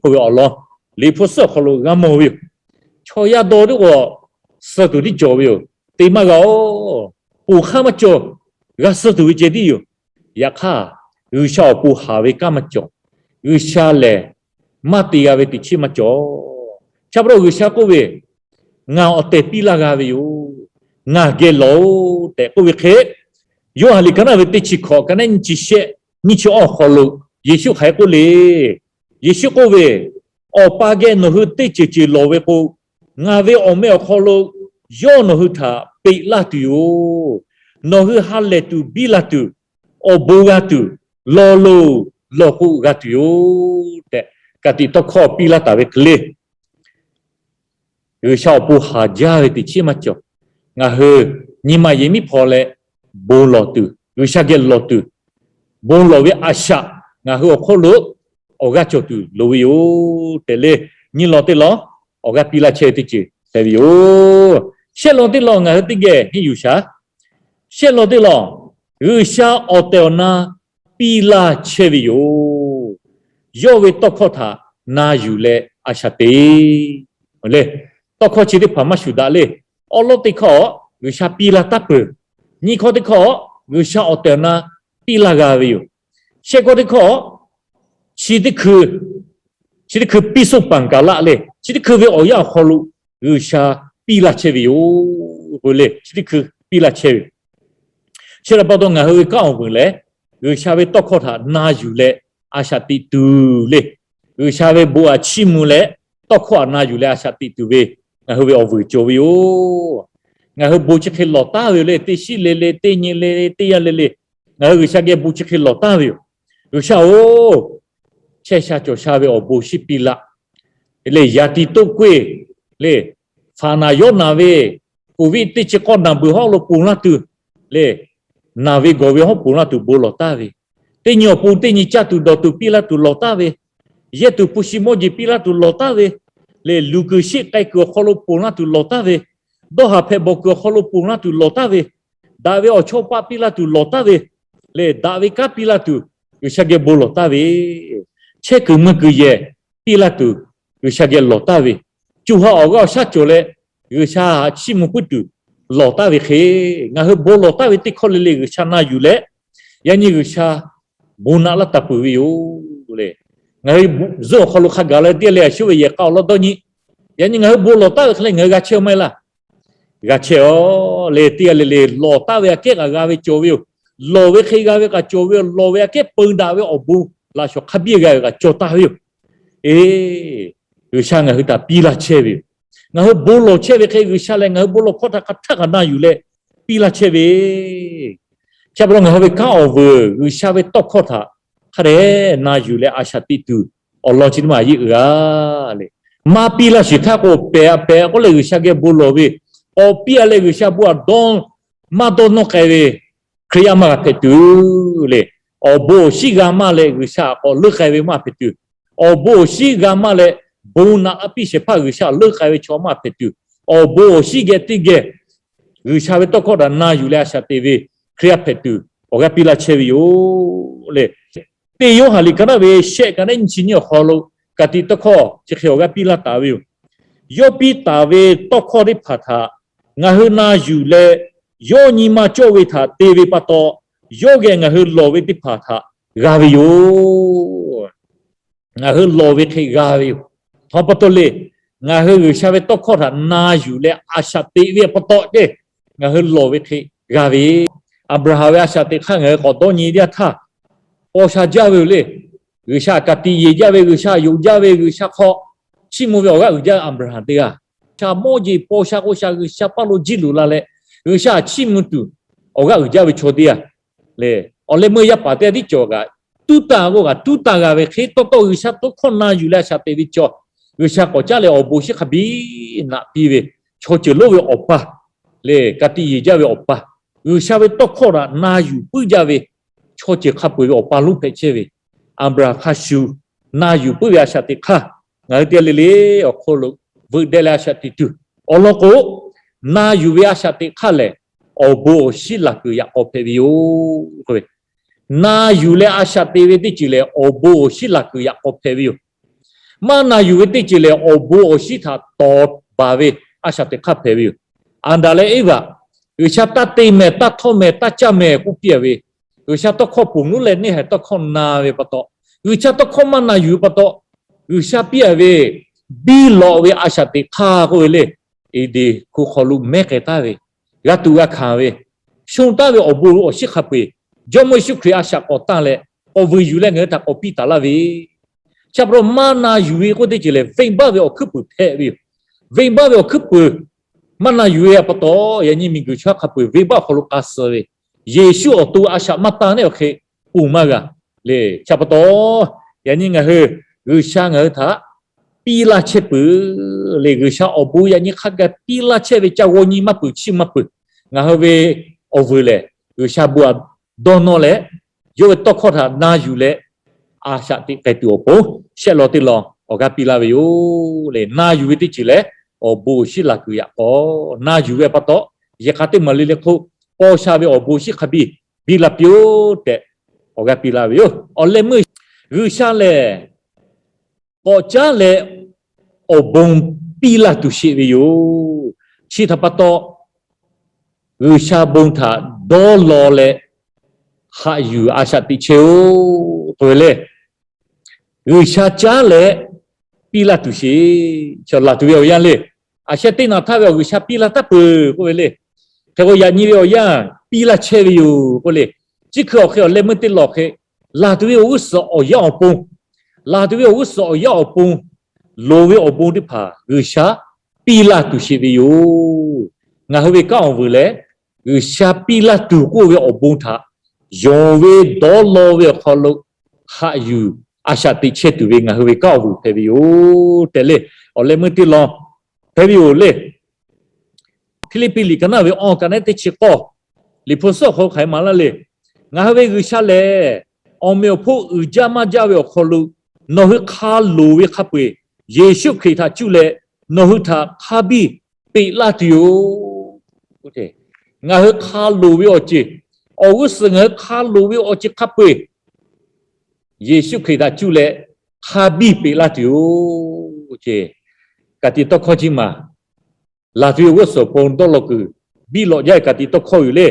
k'oˆ ve awˬ lawn Liꞈ hpu suhˉ awˬ hk'aw lo g'a mawˬ ve yoˬ. Chaw yaˇ dawˇ tiˉ k'o, suh tuˬ tiˉ cawˬ ve yoˬ. Te maˇ g'a-oˬ, ponˬ hk'aˇ maˇ cawˬ. G'a suh tuˬ ve ceh tiˉ yoˬ. Yaꞈ hk'aˇ, G'uiˬsha awˬ pon haˍ ve kanˉ maˇ cawˬ. G'uiˬsha lehˬ maˇ te g'a ve teꞈ chiˉ maˇ cawˬ. Chi pa taw G'uiˬsha k'oˆ ve, Ngaˬ awˬ tehˬ piˇ laˇ g'a ve yoˬ. Ngaˬ geh lawˬ-oˬ tehꞈ k'oˆ ve hk'e, Yoˇhanˬ liꞈ ka naˉ ve teˇ chi hkawꞈ ka naˉ nyiˇ chi shehˆ nyiˇ chi awˇ awˬ hk'aw lo Yeˍsuˆ hk'aˬ hk'e k'oˆ le. Yeˍsuˆ k'oˆ ve, Awˬ pa geh nawˬ hui teˇ ceuˬ ceuˬ lawˬ ve k'o, ngaˬ ve awˬ meh awˬ hk'aw lo yawˇ nawˬ hui htaꞈ peꞈ laˇ tuˬ yoˬ. Nawˬ hui ha lehˬ tuˬ biˇ la tuˬ, awˬ bon g'a tuˬ, lawˬ loˬ, lawˬ k'o g'a tuˬ yoˬ tehꞈ, ka tiꞈ tawˇ hkawˇ piˇ laˇ taˍ ve hk'e le. G'uiˬsha awˬ pon haˍ jaˇ ve teꞈ chiˉ maˇ cawˬ. Ngaˬ hui nyi ma yehˬ miˉ hpaw leh bon lawˬ tuˬ, G'uiˬsha geh lawˬ tuˬ, bon lawˬ ve a shaꞈ ngaˬ hui awˬ hk'oˆ lo awˬ g'aˇ cawˬ tuˬ loˍ ve yoˬ tehꞈ le. Nyi lawn teˇ lawn awˬ g'aˇ piˇ laˇ chehˇ ve teˇ ceuˬ hpehꞈ ve yoˬ. Shehˆ lawn teˇ lawn ngaˬ hui teˇ geh henˇ yuˬ shaˍ. Shehˆ lawn teˇ lawn, G'uiˬsha awˬ tehˬ awˬ na piˇ laˇ chehˇ ve yoˬ. Yawˇ ve tawˇ hkawˇ htaꞈ na yuˬ leh a shaꞈ teꞈ le. Tawˇ hkawˇ chi teˇ hpaˍ maˇ shuˍ daꞈ le. Awˉ lawˉ teˇ hkawˇ, G'uiˬsha piˇ laˇ taˉ peuˬ. Nyiˇ hkawˇ teˇ hkawˇ, G'uiˬsha awˬ tehˬ awˬ na piˇ laˇ g'a ve yoˬ. Shehˆ hkawˇ teˇ hkawˇ, chi teˇ hkui, chi teˇ hkui piˇ suhˆ paˍ kaˍ laˆ le. Chi teˇ hkui ve awˬ yanˇ awˬ hk'aw lo G'uiˬsha piˇ laˇ chehˇ ve yoˬ k'o le. Chi teˇ hkui piˇ laˇ chehˇ ve yoˬ. Chi htaꞈ pa taw ngaˬ hui ve kanˉ awˬ vuiˬ leh, G'uiˬsha ve tawˇ hkawˇ htaꞈ na yuˬ leh a shaꞈ teꞈ tuˬ le. G'uiˬsha ve bon aꞈ chiˇ mvuh leh, tawˇ hkawˇ htaꞈ na yuˬ leh a shaꞈ teꞈ tuˬ ve ngaˬ hui ve awˬ vuiˬ cawˬ ve yoˬ. Ngaˬ hui bon chi hk'e lawˬ taˍ ve yoˬ le. Teˇ shiˉ le le, teˇ nyi le le, teˇ yanˇ le le, ngaˬ hui G'uiˬsha geh bon chi hk'e lawˬ taˍ ve yoˬ. G'uiˬsha-oˬ, chehˇ sha cawˬ sha ve awˬ bon shiˉ piˇ laˇ le. Yaꞈ tiꞈ toˆ k'oˆ-e le, faˍ naˍ yawˇ naˍ ve, Covid teˇ chi k'awˇ naˬ beuˬ hawˉ lo ponˬ laˇ tuˬ le, naˬ ve gawˬ ve hawˉ ponˬ laˇ tuˬ bon lawˬ taˍ ve, teˇ nyi awˬ pon teˇ nyi caˇ tuˬ dawˬ tuˬ piˇ laˇ tuˬ lawˬ taˍ ve, yehˇ tuˬ hpu shi mawˇ jeˬ piˇ laˇ tuˬ lawˬ taˍ ve, lehˬ luˬ kuiˬ sheˆ k'ai kuiˬ awˬ hk'aw lo ponˬ laˇ tuˬ lawˬ taˍ ve, dawˇ haˍ hpehꞈ bawˬ kuiˬ awˬ hk'aw lo ponˬ laˇ tuˬ lawˬ taˍ ve, daꞈ ve awˬ chawˇ paˆ piˇ laˇ tuˬ lawˬ taˍ ve, lehˬ daꞈ ve kanˉ piˇ laˇ tuˬ G'uiˬsha geh bon lawˬ taˍ ve, chehˇ kuiˬ mui kuiˬ yehˬ piˇ laˇ tuˬ G'uiˬsha geh lawˬ taˍ ve, co ha awˬ g'aˇ awˬ shaˉ cawˬ leh G'uiˬsha htaꞈ chiˇ mvuh puiˉ tuˬ lawˬ taˍ ve hk'e, ngaˬ hui bon lawˬ taˍ ve teˇ hkawˇ le le G'uiˬsha na yuˬ leh, yaꞈ nyi G'uiˬsha bon naꞈ laˇ taˍ peuˬ ve yoˬ le. Ngaˬ hui zuhˆ awˬ hk'aw lo hk'a gaˬ la teˇ g'aˇ le a shu ve yehˬ k'a awˬ lawn dawˇ nyi. Yaꞈ nyi ngaˬ hui bon lawˬ taˍ ve hk'e leh ngaˬ hui g'a chehˇ maˇ heˆ laˇ. G'a chehˇ-aˬ le. Teˇ g'aˇ le le lawˬ taˍ ve aꞈ kehˉ kaꞈ g'a ve cawˬ ve yoˬ. Lawˬ ve hk'e g'a ve kaꞈ cawˬ ve yoˬ. Lawˬ ve aꞈ kehˉ peu daꞈ ve awˬ bon laꞈ shawˍ hk'a biˇ g'a ve kaꞈ cawˬ taˍ ve yoˬ. Eˬ, G'uiˬsha ngaˬ hui htaꞈ piˇ laˇ chehˇ ve yoˬ. Ngaˬ hui bon lawˬ chehˇ ve hk'e G'uiˬsha lehˬ ngaˬ hui bon lawˬ hkawˇ htaꞈ hk'a htaˇ kaꞈ na yuˬ leh piˇ laˇ chehˇ ve Chi pa taw ngaˬ hui ve kanˉ awˬ vuiˬ G'uiˬsha ve tawˇ hkawˇ htaꞈ hk'a dehꞈ na yuˬ leh a shaꞈ teꞈ tuˬ awˬ lawn chi teˇ maˬ yeˇ uiˍ a le. Maˇ piˇ laˇ shiˍ htaˇ k'o pehˬ a pehˬ k'oˆ leh G'uiˬsha geh bon lawˬ ve, k'awꞈ piˇ a leh G'uiˬsha bon aꞈ dawˇ maˇ dawˇ nawˇ k'ai ve Hkriꞈ yaˇ maˇ g'a hpehꞈ tuˬ le. Awˬ bon awˬ shinˉ g'a maˇ leh G'uiˬsha k'awꞈ leuˆ k'ai ve maˇ hpehꞈ tuˬ, awˬ bon awˬ shinˉ g'a maˇ leh bon naꞈ a piˇ shehˍ hpaˇ G'uiˬsha leuˆ k'ai ve chaw maˇ hpehꞈ tuˬ, awˬ bon awˬ shinˉ geh teˇ geh G'uiˬsha ve tawˇ hkawˇ htaꞈ na yuˬ leh a shaꞈ teꞈ ve Hkriꞈ yaˇ hpehꞈ tuˬ awˬ g'aˇ piˇ laˇ chehˇ ve yoˬ le. Teˇ Yoˇhanˬ liꞈ ka naˉ ve shehˆ ka naˉ nyiˇ chi nyiˇ awˬ hk'aw lo ka tiꞈ tawˇ hkawˇ chi hk'e awˬ g'aˇ piˇ laˇ taˍ ve yoˬ. Yawˇ piˇ taˍ ve tawˇ hkawˇ teˇ hpaˍ htaꞈ ngaˬ hui na yuˬ leh, yawˇ nyi ma cawˇ ve htaꞈ te ve pa taw, yawˇ geh ngaˬ hui lawˬ ve teˇ hpaˍ htaꞈ g'a ve yoˬ. Ngaˬ hui lawˬ ve hk'e g'a ve yoˬ. Htaꞈ pa taw le, ngaˬ hui G'uiˬsha ve tawˇ hkawˇ htaꞈ na yuˬ leh a shaꞈ teꞈ ve pa taw ceˇ, ngaˬ hui lawˬ ve hk'e g'a ve. Aˍbraˍhanˍ ve a shaꞈ teꞈ hk'aˇ ngaˬ hui k'awꞈ dawˇ nyi teˇ yanˇ htaˇ, paw sha jaˇ ve yoˬ le. G'uiˬsha ka tiꞈ yeˬ jaˇ ve, G'uiˬsha yonˍ jaˇ ve, G'uiˬsha hk'aw chiˇ mvuh ve awˬ g'aˇ uiˍ jaˇ ve Aˍbraˍhanˍ teˇ g'aˇ, G'uiˬsha mawˇ jeˬ paw sha k'o sha G'uiˬsha paˇ lo jiˇ luˬ la leh, G'uiˬsha chiˇ mvuh tuˬ awˬ g'aˇ uiˍ jaˇ ve chaw teˇ g'aˇ le. Awˬ leh meuˇ yaˇ paˍ teˇ g'aˇ tiˉ cawˬ kaꞈ, tuˉ tanˇ k'o kaꞈ tuˉ tanˇ g'a ve hk'e, tawˇ tawˇ G'uiˬsha tawˇ hkawˇ na yuˬ leh a shaꞈ teꞈ ve chaw, G'uiˬsha k'awꞈ caˉ leh awˬ bon shiˉ hk'a biˇ naꞈ piˇ ve, chaw ceuˬ lonˉ ve awˬ pa le, ka tiꞈ yeˬ jaˇ ve awˬ pa, G'uiˬsha ve tawˇ hkawˇ htaꞈ na yuˬ puiˉ jaˇ ve, chaw ceuˬ hk'a peu-eˬ ve awˬ pa lonˉ hpehꞈ chehˇ ve, Aˍbraˍhanˍ hk'a shuˍ na yuˬ puiˉ ve a shaꞈ teꞈ hk'aˇ, ngaˬ hui teˇ g'aˇ le le awˬ hk'aw lo veuꞈ deh leh a shaꞈ teꞈ tuˬ awˬ lawn k'o, na yuˬ ve a shaꞈ teꞈ hk'aˇ lehˬ, awˬ bon awˬ shinˉ laˬ kuiˬ yaꞈ k'aw hpehꞈ ve yoˬ. Na yuˬ leh a shaꞈ teꞈ ve teˇ ceuˬ lehˬ, awˬ bon awˬ shinˉ laˬ kuiˬ yaꞈ k'aw hpehꞈ ve yoˬ. Maˇ na yuˬ ve teˇ ceuˬ lehˬ, awˬ bon awˬ shinˉ htaꞈ tawˍ baˬ ve a shaꞈ teꞈ hk'aˇ hpehꞈ ve yoˬ. Aˍdanˍ leh Eˇvaꞈ, G'uiˬsha taˇ te mehˍ, taˇ htawˇ mehˍ, taˇ caˇ mehˍ k'oˆ piˇ a ve, G'uiˬsha tawˇ hkawˇ ponˬ nuˉ leh neˇ haiˬ tawˇ hkawˇ na ve pa taw, G'uiˬsha tawˇ hkawˇ maˇ na yuˬ ve pa taw, G'uiˬsha piˇ a ve biˇ lawꞈ ve a shaꞈ teꞈ hk'aˇ k'oˆ ve le, Eˍdenˍ hko hk'aw lo mehˉ k'ai taˍ ve, g'a tuꞈ g'a hkanˍ ve, shonˇ taˍ ve awˬ bon awˬ shinˉ hk'a peu-eˬ, Jawˇmawˇ Yeˍsuˆ Hkriꞈ a shaꞈ k'awꞈ tanˇ leh k'awꞈ vuiˬ yuˬ leh ngaˬ hui htaꞈ k'awꞈ piˇ taˍ laˇ ve, chi pa taw maˇ na yuˬ ve k'oˆ teˇ ceuˬ lehˬ, venˇbaˆ ve awˬ hkuiˉ puiˍ hpehꞈ ve yoˬ. Venˇbaˆ ve awˬ hkuiˉ puiˍ maˇ na yuˬ ve pa taw, yaꞈ nyi miˬguiˬ chaw hk'a peu-eˬ venˇbaˆ awˬ hk'aw lo k'a suh ve, Yeˍsuˆ awˬ to a shaꞈ maˇ tanˇ neˉ awˬ hk'e ponˬ maˇ g'a le. Chi pa taw, yaꞈ nyi ngaˬ hui G'uiˬsha ngaˬ hui htaꞈ piˇ laˇ chehˇ peuˬ le. G'uiˬsha awˬ bon yaꞈ nyi hk'a gaˬ piˇ laˇ chehˇ ve ca g'aw nyi maˇ peuˬ, chiˇ maˇ peuˬ. Ngaˬ hui ve awˬ vuiˬ lehˬ, G'uiˬsha bon aꞈ dawˇ nawˇ leh, yawˇ ve tawˇ hkawˇ htaꞈ na yuˬ leh, a shaꞈ teꞈ k'ai tuˬ awˬ pon shehˆ lawn teˇ lawn awˬ g'aˇ piˇ laˇ ve yoˬ le. Na yuˬ ve teˇ ceuˬ lehˬ, awˬ bon awˬ shinˉ laˬ kuiˬ yaꞈ k'aw na yuˬ ve pa taw, yehˬ k'a teˇ maˬ le le hk'oˆ paw sha ve awˬ bon awˬ shinˉ hk'a biˇ biˇ la piˇ-oˆ tehꞈ, awˬ g'aˇ piˇ laˇ ve yoˬ. Awˬ leh meuˇ G'uiˬsha lehˬ k'awꞈ caˉ leh awˬ bon piˇ laˇ tuˬ sheˍ ve yoˬ. Chi htaꞈ pa taw, G'uiˬsha bon htaꞈ dawˇ law leh haꞈ yuˬ a shaꞈ teꞈ chehˇ-oˆ k'oˆ ve le. G'uiˬsha caˉ leh piˇ laˇ tuˬ sheˍ. Laˬ tuˬ ve awˬ yanˇ le, a sheh teˇ naꞈ htaˇ ve awˬ G'uiˬsha piˇ laˇ taˍ peuˬ k'oˆ ve le. Hk'e k'o yaꞈ nyi ve awˬ yanˇ piˇ laˇ chehˇ ve yoˬ k'oˆ le. Chi hk'e awˬ hk'e awˬ leh meuˇ teˇ lawn hk'e, laˬ tuˬ ve awˬ g'uˇ suhˍ awˬ yanˇ awˬ pon, laˬ tuˬ ve awˬ g'uˇ suhˍ awˬ yanˇ awˬ pon, loˍ ve awˬ bon teˇ hpaˍ G'uiˬsha piˇ laˇ tuˬ sheˍ ve yoˬ. Ngaˬ hui ve kanˉ awˬ vuiˬ lehˬ, G'uiˬsha piˇ laˇ tuˬ k'oˆ ve awˬ bon htaꞈ yonˍ ve dawˇ law ve awˬ hk'aw lo haꞈ yuˬ a shaꞈ teꞈ chehˇ tuˬ ve ngaˬ hui ve kanˉ awˬ vuiˬ hpehꞈ ve yoˬ tehꞈ le. Awˬ leh meuˇ teˇ lawn hpehꞈ ve yoˬ le. Hpiˇliˇpiˆ liꞈ ka naˉ ve awˬ ka naˉ teˇ chi k'awˇ Liꞈ hpu suhˉ awˬ hk'aw lo hk'aˬ hk'e maˍ laˇ le. Ngaˬ hui ve G'uiˬsha lehˬ, awˬ meꞈ awˬ hponˇ uiˍ jaˇ maˇ jaˇ ve awˬ hk'aw lo, nawˬ hui hk'a loˍ ve hk'a peu-eˬ Yeˍsuˆ Hkriꞈ htaꞈ cuˇ leh, nawˬ hui htaꞈ hk'a biˇ peꞈ laˇ tuˬ yoˬ. Ngaˬ hui hk'a loˍ ve awˬ ceuˬ, awˬ g'uˇ suhˍ ngaˬ hui hk'a loˍ ve awˬ ceuˬ hk'a peu-eˬ Yeˍsuˆ Hkriꞈ htaꞈ cuˇ leh hk'a biˇ peꞈ laˇ tuˬ yoˬ. Ka tiꞈ tawˇ hkawˇ chi maˬ, laˬ tuˬ ve awˬ g'uˇ suhˍ awˬ pon dawˇ law kuiˬ biˇ lawꞈ jaˇ ve ka tiꞈ tawˇ hkawˇ yoˬ le.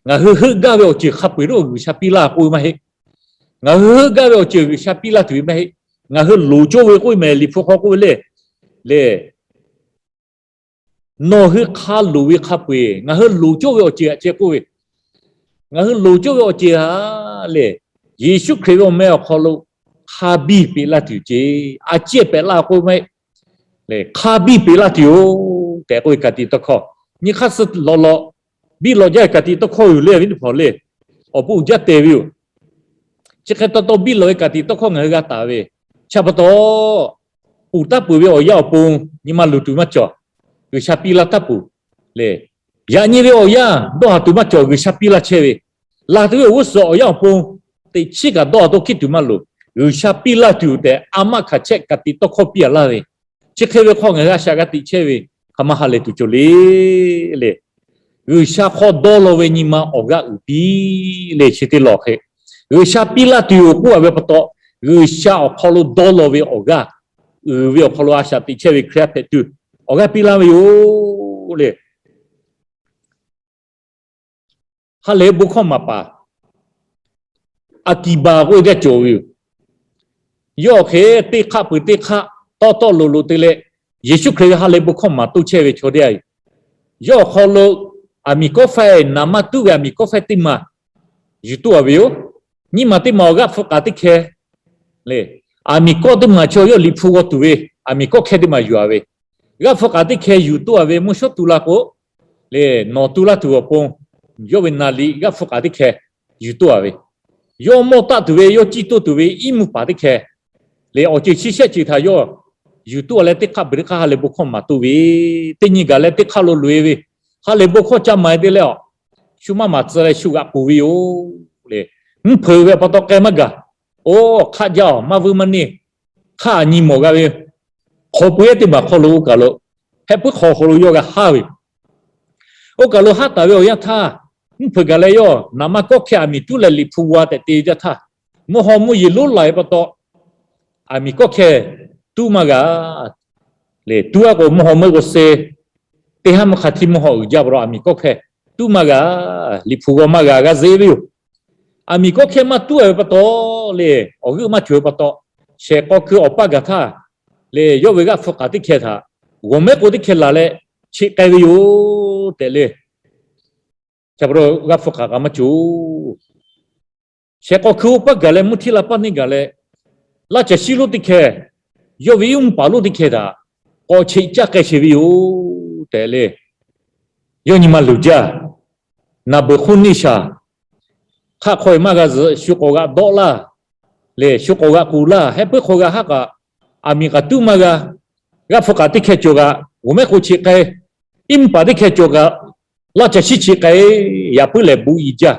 Ngaˬ hui heuˆ gaˇ ve awˬ ceuˬ hk'a peu-eˬ lo G'uiˬsha piˇ laˇ k'oˆ ve maˇ heˆ. Ngaˬ hui heuˆ gaˇ ve awˬ ceuˬ G'uiˬsha piˇ laˇ tuˬ ve maˇ heˆ. Ngaˬ hui loˍ cawˇ ve k'oˆ ve mehˍ, Liꞈ hpu hk'aw k'oˆ ve le, le, nawˬ hui hk'a loˍ ve hk'a peu-eˬ ngaˬ hui loˍ cawˇ ve awˬ ceuˬ aꞈ ceh k'oˆ ve, ngaˬ hui loˍ cawˇ ve awˬ ceuˬ ha lehˬ, Yeˍsuˆ Hkriꞈ ve awˬ meh awˬ hk'aw lo hk'a biˇ peꞈ laˇ tuˬ yoˬ ceˇ. A ciˉ pehꞈ laˇ k'oˆ ve maˇ heˆ. Hk'a biˇ peꞈ laˇ tuˬ yoˬ tehꞈ k'oˆ ve ka tiꞈ tawˇ hkawˇ, nyi hk'aˇ suh lawꞈ lawꞈ biˇ lawꞈ jaˇ ve ka tiꞈ tawˇ hkawˇ yoˬ le, awˬ viˉ teˇ hpaˍ le. Awˬ bon uiˍ jaˇ te ve yoˬ. Chi hk'e taw taw biˇ lawꞈ ve ka tiꞈ tawˇ hkawˇ ngaˬ hui g'a taˍ ve, chi pa taw, ponˬ taˇ peuˬ ve awˬ yanˇ awˬ pon nyi ma luˬ tuˬ maˇ cawˬ, G'uiˬsha piˇ laˇ taˇ peuˬ le. Yaꞈ nyi ve awˬ yanˇ dawˇ haˍ tuˬ maˇ cawˬ, G'uiˬsha piˇ laˇ chehˇ ve. Laˬ tuˬ ve awˬ g'uˇ suhˍ awˬ yanˇ awˬ pon teꞈ chiˉ kaꞈ dawˇ haˍ tawˇ hkiˉ tuˬ maˇ loˍ, G'uiˬsha piˇ laˇ tuˬ yoˬ tehꞈ a maˆ hkanˍ chehˇ ka tiꞈ tawˇ hkawˇ piˇ a laˇ ve. Chi hk'e ve hk'aw ngaˬ hui a shaꞈ g'a teꞈ chehˇ ve, hk'aˬ ma ha lehˬ tuˬ cawˬ le. Le, G'uiˬsha hk'aw dawˇ law ve nyi ma awˬ g'aˇ uiˍ piˇ le. Chi teˇ lawˬ hk'e, G'uiˬsha piˇ laˇ tuˬ yoˬ k'oˆ a ve pa taw, G'uiˬsha awˬ hk'aw lo dawˇ law ve awˬ g'aˇ uiˍ ve awˬ hk'aw lo a shaꞈ teꞈ chehˇ ve Hkriꞈ yaˇ hpehꞈ tuˬ awˬ g'aˇ piˇ laˇ ve yoˬ le. Ha lehˬ bon hkawˇ maˍ paˍ Aˍkiˍbaˍ k'oˆ ve teˇ g'aˇ cawˬ ve yoˬ. Yawˇ hk'e teˇ hk'aˆ peuˬ teˇ hk'aˆ tawˇ tawˆ loꞈ loꞈ te leh, Yeˍsuˆ Hkriꞈ ve ha lehˬ bon hkawˇ maˍ toˇ chehˇ ve chaw teˇ g'aˇ yoˬ. Yawˇ awˬ hk'aw lo aˬ miˍ kawˆ faiˇ, naˍ manˇ tuˉ ve aˬ miˍ kawˆ faiˇ teˇ maˬ yuˬ toˇ a ve yoˬ. Nyiˇ maˬ teˇ maˬ awˬ g'aˇ hpfuhˇ k'aꞈ teˇ hkeh le, aˬ miˍ kawˆ teˇ maˬ chaw yawˇ Liꞈ hpu g'aw tuˬ ve aˬ miˍ kawˆ hkeh teˇ maˬ yuˬ a ve, g'aˇ hpfuhˇ k'aꞈ teˇ hkeh yuˬ toˇ a ve, mvuhˇ shawˉ tu la k'o le, nawˬ tu laˇ tuˬ awˬ pon yawˇ ve naˍ liꞈ g'aˇ hpfuhˇ k'aꞈ teˇ hkeh yuˬ toˇ a ve, yawˇ mawˇ taˆ tuˬ ve, yawˇ ciˇ toˇ tuˬ ve iˉ mvuhˇ paˍ teˇ hkeh le, awˬ ceuˬ chi shehˆ ceuˬ htaꞈ yawˇ yuˬ toˇ a leh teˇ hk'aˆ peuˬ teˇ hk'aˆ ha lehˬ bon hkawˇ maˍ toˇ ve, teˇ nyi gaˬ leh teˇ hk'aˆ lo loꞈ e ve, ha lehˬ bon hkawˇ ca maˍ e te leh a, shu maˇ maˍ tcuh leh shu g'aꞈ k'oˬ ve yoˬ le. Mvuhˇ hpeuꞈ ve pa taw k'ai maˇ gaˬ. Oˇ hk'aˆ jaˇ a, maˇ vuiˇ maˇ neˇ, hk'aˆ a nyi mawˬ g'a ve, hk'aw peu-eˬ teˇ maˬ hk'aw lo oˇ kaˬ lo, heh puiˉ hk'aw hk'aw lo yawˇ g'a haˉ ve, oˇ kaˬ lo haˉ taˍ ve awˬ yanˇ htaˇ, mvuhˇ hpeuꞈ gaˬ leh yawˇ naˍ manˇ kawˆ hkeh aˬ miˍ tuˉ leh Liꞈ hpu g'aw tehꞈ te jaˇ htaˇ, mvuhˇ haw mvuhˇ yeˬ lonˉ la ve pa taw, aˬ miˍ kawˆ hkeh tuˉ maˇ g'a le. Tuˉ a k'o mvuhˇ haw meuˆ k'o se, teˇ haˉ mvuhˇ hk'a htiˇ mvuhˇ haw uiˍ jaˇ pa taw aˬ miˍ kawˆ hkeh tuˉ maˇ g'a, Liꞈ hpu g'aw maˇ g'a g'a zeˇ ve yoˬ. Aˬ miˍ kawˆ hkeh maˇ tuˉ a ve pa taw le, awˬ g'euˆ maˇ cawˬ ve pa taw, shehˍ k'aw hkui awˬ paˇ gaˬ htaˇ le, yawˇ ve g'aˇ hpfuhˇ k'aꞈ teˇ hkeh htaꞈ g'awˬ mehˉ k'o teˇ hkeh laˬ leh cheꞈ k'ai ve yoˬ tehꞈ le. Ca pa taw g'aˇ hpfuhˇ k'aꞈ kaꞈ maˇ cawˬ. Shehˍ k'aw hkui oˇ paˇ gaˬ leh mvuhˇ htiˇ la paˇ neˇ gaˬ leh, laˇ caˬ shiˉ lonˉ teˇ hkeh, yawˇ ve iˉ mvuhˇ paˍ lonˉ teˇ hkeh htaꞈ k'awꞈ cheꞈ caˇ k'ai sheˍ ve yoˬ tehꞈ le. Yawˇ nyi ma luˬ jaˇ. Naˍ beuˬ hk'oˆ neˇ shaˍ, hk'aˆ hk'aw e maˇ g'a zuhꞈ, shu k'awꞈ g'aꞈ dawˆ laˇ le, shu k'awꞈ g'aꞈ k'oˬ laˇ, heh puiˉ hk'aw g'a haˉ kaꞈ, aˬ miˍ kaꞈ tuˉ maˇ g'a, g'aˇ hpfuhˇ k'aꞈ teˇ hkeh cawˬ kaꞈ g'awˬ mehˉ k'o cheꞈ k'ai, iˉ mvuhˇ paˍ teˇ hkeh cawˬ kaꞈ laˇ caˬ shiˉ cheꞈ k'ai, yaꞈ puiˉ lehˬ bon i jaˇ.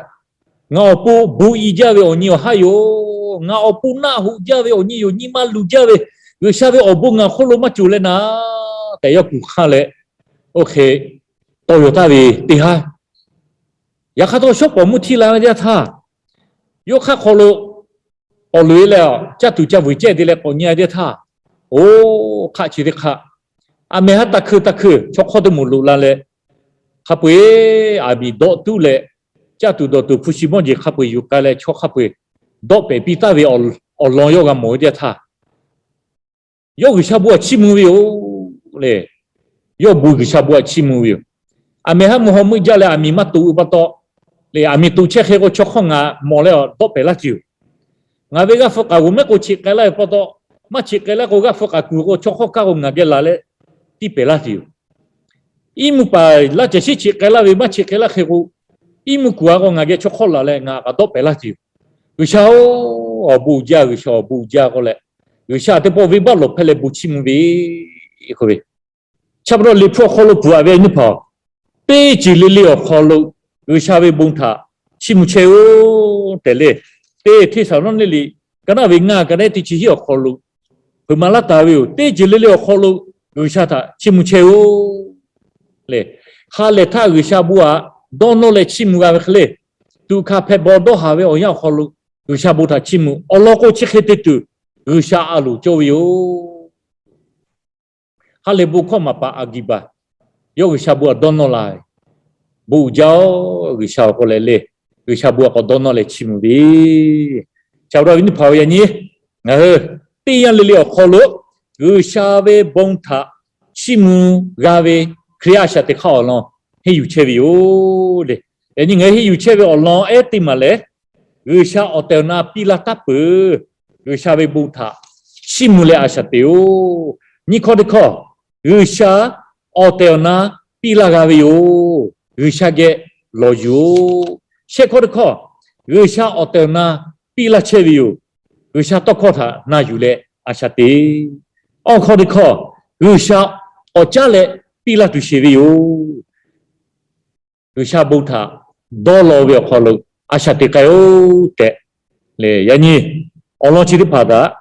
Ngaˬ awˬ pon bon i jaˇ ve awˬ nyi awˬ haˉ yoˬ. Ngaˬ awˬ pon naˆ hoꞈ jaˇ ve awˬ nyi yoˬ. Nyi ma luˬ jaˇ ve G'uiˬsha ve awˬ bon ngaˬ hk'oˆ lo maˇ cawˬ leh naˍ tehꞈ yawˇ kuˬ hk'anˇ leh, oˇ hk'e tawˇ yaw taˍ ve teˇ haˉ. Yaꞈ hk'aˇ htawˇ shawˉ pawˍ mvuhˇ htiˇ la ve teˇ yanˇ htaˇ, yawˇ hk'aˆ hk'aw lo k'awꞈ loꞈ e leh, caˇ tuˬ ca vuiˬ cehˇ te leh k'awꞈ nyi a teˇ htaˇ, oˇ hk'aˆ chi teˇ hk'aˆ, aˬ mehˍ haˉ taˇ hkui taˇ hkui chaw hk'awˇ teˇ moˍ loꞈ la leh, hk'a peu-eˬ aˬ miˍ dawˆ tuˉ leh, caˇ tuˬ dawˬ tuˬ hpu shi mawˇ jeˬ hk'a peu-eˬ yuˬ k'ai leh chaw hk'a peu-eˬ dawˆ pehˍ piˇ taˍ ve awˬ lawn yawˇ g'a mawˬ ve teˇ yanˇ htaˇ, yawˇ G'uiˬsha bon htaꞈ chiˇ mvuh ve yoˬ le. Yawˇ bon G'uiˬsha bon htaꞈ chiˇ mvuh ve yoˬ. Aˬ mehˍ haˉ mvuhˇ haw meuˆ jaˇ leh aˬ miˍ maˇ toꞈ ve pa taw le, aˬ miˍ toꞈ chehˇ hk'e k'o chaw hk'awˇ ngaˬ mawˬ leh dawˆ pehˍ laˇ tuˬ yoˬ. Ngaˬ ve g'aˇ hpfuhˇ k'aꞈ g'awˬ mehˉ k'o cheꞈ k'ai laˇ ve pa taw, maˇ cheꞈ k'ai laˇ k'o g'aˇ hpfuhˇ k'aꞈ kuˬ k'o chaw hk'awˇ kaˇ k'o ngaˬ geh laˬ leh tiˇ pehˍ laˇ tuˬ yoˬ. Iˉ mvuhˇ paˍ laˇ caˬ shiˉ cheꞈ k'ai laˇ ve maˇ cheꞈ k'ai laˇ hk'e k'o, iˉ mvuhˇ kuˬ a k'o ngaˬ geh chaw hk'awˇ laˬ leh ngaˬ k'aꞈ dawˆ pehˍ laˇ tuˬ yoˬ. G'uiˬsha-oˬ, awˬ bon uiˍ jaˇ, G'uiˬsha awˬ bon uiˍ jaˇ k'oˆ leh, G'uiˬsha teˇ pawˆ venˇbaˆ lawˬ hpehˇ leh bon chiˇ mvuh ve k'oˆ ve, chi pa taw Liꞈ hpu awˬ hk'aw lo bvuhꞈ a ve nyi hpaˍ-oˬ, teˇ ceuˬ le le awˬ hk'aw lo G'uiˬsha ve bon htaꞈ chiˇ mvuh chehˇ-oˆ tehꞈ le. Teˇ Hteˇsaˍlawˇniˆ liꞈ ka naˆ ve ngaˇ ka naˆ teˇ chi hiˉ awˬ hk'aw lo, hpeuꞈ maˍ laˇ taˍ ve yoˬ. Teˇ ceuˬ le le awˬ hk'aw lo G'uiˬsha htaꞈ chiˇ mvuh chehˇ-oˆ le. Ha lehˬ htaˇ G'uiˬsha bon htaꞈ dawˇ nawˇ leh chiˇ mvuh g'a ve hk'e le, tuꞈ hkanˍ hpehꞈ bawˬ dawˇ haˍ ve awˬ yanˇ awˬ hk'aw lo G'uiˬsha bon htaꞈ chiˇ mvuh awˬ lawn k'o, chi hk'e te tuˬ G'uiˬsha a loˍ cawˇ ve yoˬ. Ha lehˬ bon hkawˇ maˍ paˍ Aˍgiˍbaˍ yawˇ G'uiˬsha bon htaꞈ dawˇ nawˇ la ve, bon uiˍ jaˇ-oˆ, G'uiˬsha awˬ hk'aw leh le, G'uiˬsha bon htaꞈ k'awꞈ dawˇ nawˇ leh chiˇ mvuh ve, Chi pa taw awˬ viˉ teˇ hpaˍ-oˬ, yaꞈ nyi ngaˬ hui teˇ yanˇ le le awˬ hk'aw lo G'uiˬsha ve bon htaꞈ chiˇ mvuh g'a ve Hkriꞈ yaˇ a shaꞈ teꞈ hk'aˇ awˬ lawn henˇ yuˬ chehˇ ve yoˬ le. Yaꞈ nyi ngaˬ hui henˇ yuˬ chehˇ ve awˬ lawn ehˉ teˇ maˬ lehˬ, G'uiˬsha awˬ tehˬ awˬ na piˇ laˇ taˉ peuˬ, G'uiˬsha ve bon htaꞈ chiˇ mvuh leh a shaꞈ teꞈ-oˬ. Nyiˇ hkawˇ teˇ hkawˇ, G'uiˬsha awˬ tehˬ awˬ na piˇ laˇ g'a ve yoˬ, G'uiˬsha geh lawˬ yuˬ-oˬ. Shehˆ hkawˇ teˇ hkawˇ, G'uiˬsha awˬ tehˬ awˬ na piˇ laˇ chehˇ ve yoˬ, G'uiˬsha tawˇ hkawˇ htaꞈ na yuˬ leh a shaꞈ teꞈ. Awˇ hkawˇ teˇ hkawˇ, G'uiˬsha k'awꞈ caˉ leh piˇ laˇ tuˬ sheˍ ve yoˬ, G'uiˬsha bon htaꞈ dawˇ law ve awˬ hk'aw lo a shaꞈ teꞈ k'ai-oˆ tehꞈ le. Yaꞈ nyi awˬ lawn chi teˇ hpaˍ htaꞈ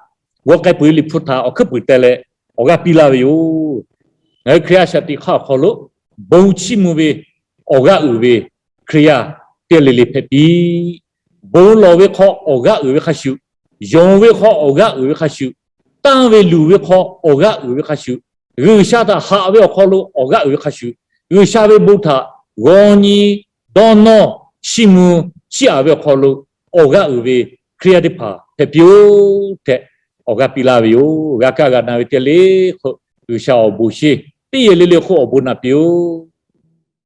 g'aw k'ai peuˬ ve Liꞈ hpu htaꞈ awˬ hkuiˉ puiˍ teh leh awˬ g'aˇ piˇ laˇ ve yoˬ. Ngaˬ hui Hkriꞈ yaˇ a shaꞈ teꞈ hk'aˇ awˬ hk'aw lo bon chiˇ mvuh ve awˬ g'aˇ uiˍ ve Hkriꞈ yaˇ teˇ g'aˇ le le hpehꞈ piˇ. Bon lawˬ ve hk'aw awˬ g'aˇ uiˍ ve hk'a shuˍ, yonˍ ve hk'aw awˬ g'aˇ uiˍ ve hk'a shuˍ, tanˇ ve luˬ ve hk'aw awˬ g'aˇ uiˍ ve hk'a shuˍ, G'uiˬsha htaꞈ haꞈ ve awˬ hk'aw lo awˬ g'aˇ uiˍ ve hk'a shuˍ, G'uiˬsha ve bon htaꞈ g'aw nyi dawˇ nawˇ chiˇ mvuh chiˇ aꞈ ve awˬ hk'aw lo awˬ g'aˇ uiˍ ve Hkriꞈ yaˇ teˇ hpaˍ hpehꞈ piˇ-oˆ tehꞈ awˬ g'aˇ piˇ laˇ ve yoˬ. G'a kaˇ g'a na ve teˇ g'aˇ le hk'oˆ G'uiˬsha awˬ bon sheˍ, teˇ yehˬ le le hk'oˆ awˬ bon naꞈ piˇ-oˆ.